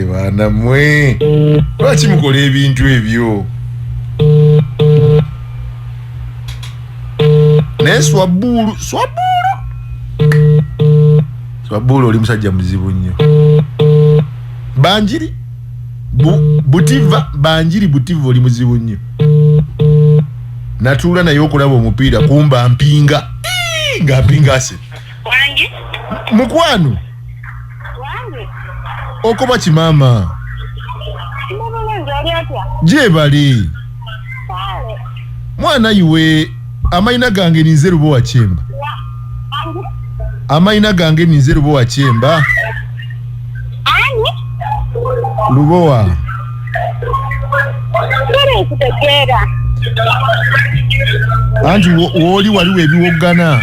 Kale baana mmwe lwaki mukola ebintu ebyo? Naye swabuulu swabuulu swabuulu oli musajja muzibu nnyo. Banjiri butiva banjiri butiva oli muzibu nnyo. Natuula naye okulaba omupiira kumba mpinga nga mpinga ase. Mukwano. Okoba ki maama? Gyebale. Mwana iwe amayina gange ninze Lubowa Kyemba. Amayina gange ninze Lubowa Kyemba. Lubowa. Anti wooli waliwo ebiwoggana.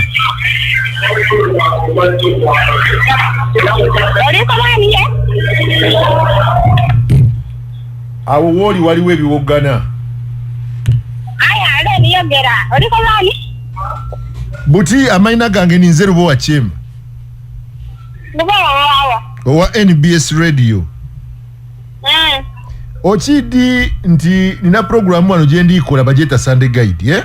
Awo wooli waliwo ebiwoggana. Buti amayina gange ninze Lubowa Kyemba. Owa NBS Radio. Okidi nti nina programu wano gyendikola bagyeta Sunday Guide eh?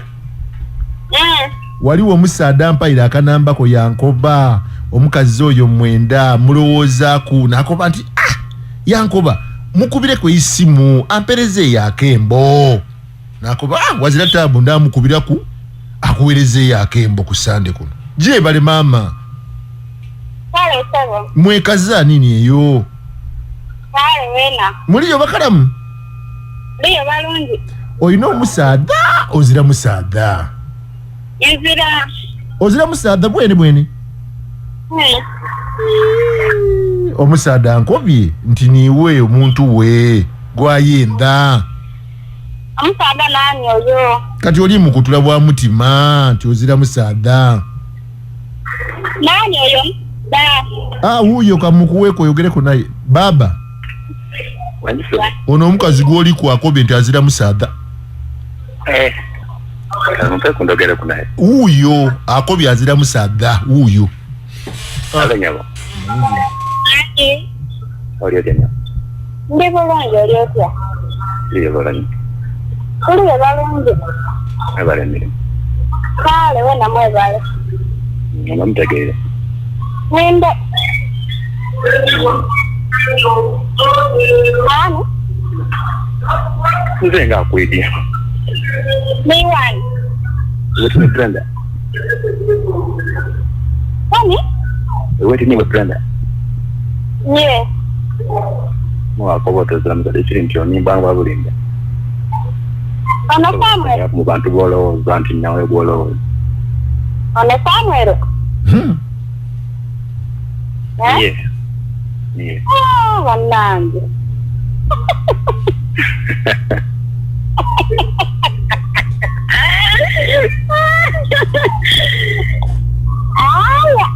Waliwo omusaadha ampaire akanambako yankoba omukazi oyo mwenda mulowoozaku nakoba nti ah, yankoba mukubireko isimu ampereze eyo akembo nakoba ah, wazira taabu ndamukubiraku akuwereze eyo akembo ku Sunday kuno. Gyebale maama. Mwekaza nini eyo? Muliyo bakalamu? Liyo balungi. Olina omusaadha ozira musaadha? Nzira. Ozira musaadha bwene bwene? Omusaadha ankobye nti niiwe omuntu we gwayenda. Omusaadha nani oyo? Kati oli mukutula bwa mutima nti ozira musaadha. Nani oyo? Da. Ah, wuuyo kamukuweeko oyogereko naye. Baba. Ono omukazi gw'oliku akobye nti azira musaadha. Wuuyo akobye azira musaadha wuuyo. Ndi bulungi oli otya? Tuliyo balungi. Kale wena mwebale. Mwende. Ani? Nze nga akwidya. Niwani? Wetini Brenda. Ani? Wetini we Brenda. Ye. Mwakoba otozera muzadde kiri nti onimba nga bulinda. Ono Samuel. Mu bantu b'olowooza nti nawe gw'olowooza. Ono Samuel. Ye. Ye. Oh, bannange. Aya.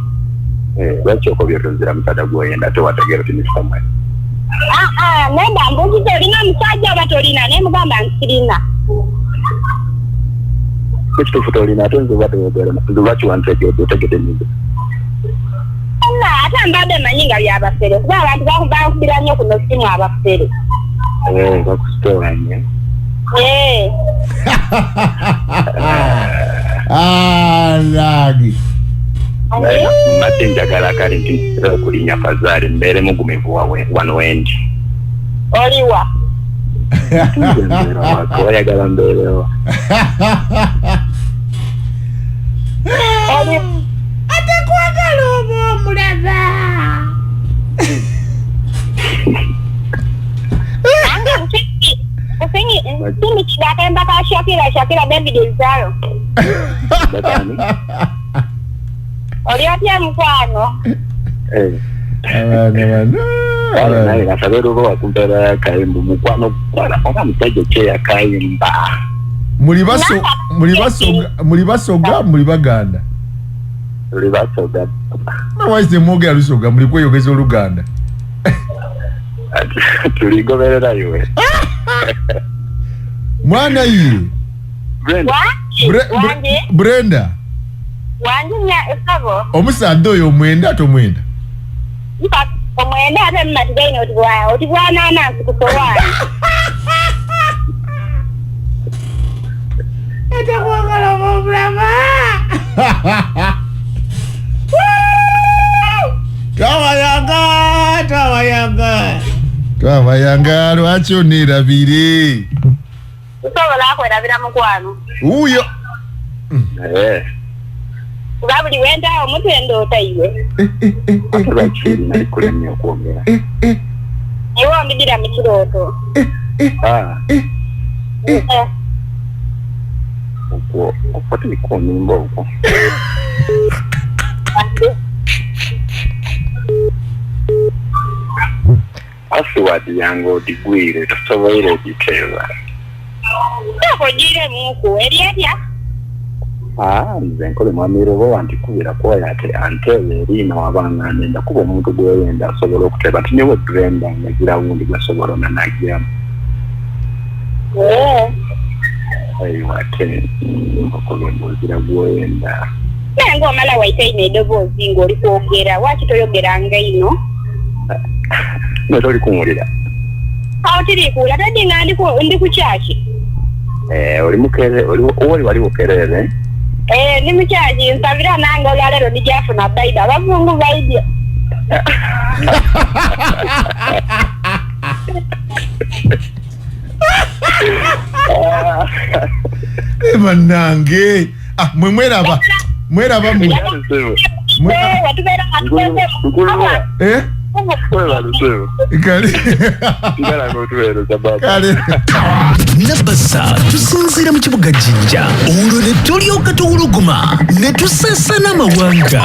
Lwaki okobye otozera musajja gw'oyenda ate wategeera oti ni Samuel? Neda mbuuziza olina omusajja oba tolina naye mugamba nti sirina. Ekituufu tolina ate nze obadde oyogera nze lwaki wantegedde otegedde nze. Na ate mbadde manyi nga byabafere kuba abantu bankubira nnyo kuno simu abafere. Bakusitowa nnyo. Lagi. Mbadde njagala kale nti okulinnya fazaali mbeere mugumivu wano wendi. Oliwa? Oyagala mbeerewa? Ate kwagala oba omulaba. Nsindikira akayimba ka Shakira, Shakira David Lutalo. Oli otya mukwano? Abaana bano. Naye nasabe luba wakumpeera akayimba mukwano oba musajja kye yakayimba. Muli basoga muli baganda. Tuli basoga. Lwaki temwogera lusoga muli kweyogeza oluganda? Tuligoberera iwe. Mwana ye. Brenda. Brenda. Omusaadha oyo omwenda tomwenda? Omwenda ate mumatigaine oti bwananansi ku sowaani. Atakwagala oba omulaba. Twabayanga, twabayanga. Twabayanga lwaki oneerabire? Tusobola kwerabira mukwano. Wuuyo. Eh, Kuba buli wendaawo omutwe ndoota iwe. Ate lwaki nali kulemye okwogera? Iwe ombijira mu kirooto. Ah, okwo okwo tekuonimba okwo. Password yange odigwire tosoboire ogiteeba. Sooka ogiiremuku eri etya? Ah, nze nkole mwami Lubowa nti kubira kwoyo ate anteeba eriina wabanga ngenda kuba omuntu gweyenda asobola okuteeba nti niwe Brenda ngagira wundi gwasobola onanagiramu. Eyo ate nkokola embozira gwoyenda. Naye ng'omala waita ino eddoboozi ng'oli kwogera, lwaki toyogeranga ino? Nga toli kuwulira. Awo tirikuwulira taddi nga ndi ku kyaki. Eh, oli mukere oli oli wali bukerere. Eh, ndi mu kyaki nsabira nange olwaleero ndigyafuna bayida abazungu baidya. Bannange, ah, mwe mweraba mweraba mwe. Watubeera nga tukoze Nkulu. Eh? Webale ssebo. Kale. Sigala ng'otuweereza baba. Kale. Nabasa tusinziira mu kibuga Jinja, olwo ne tulyoka tuwuluguma ne tuseesa n'amawanga.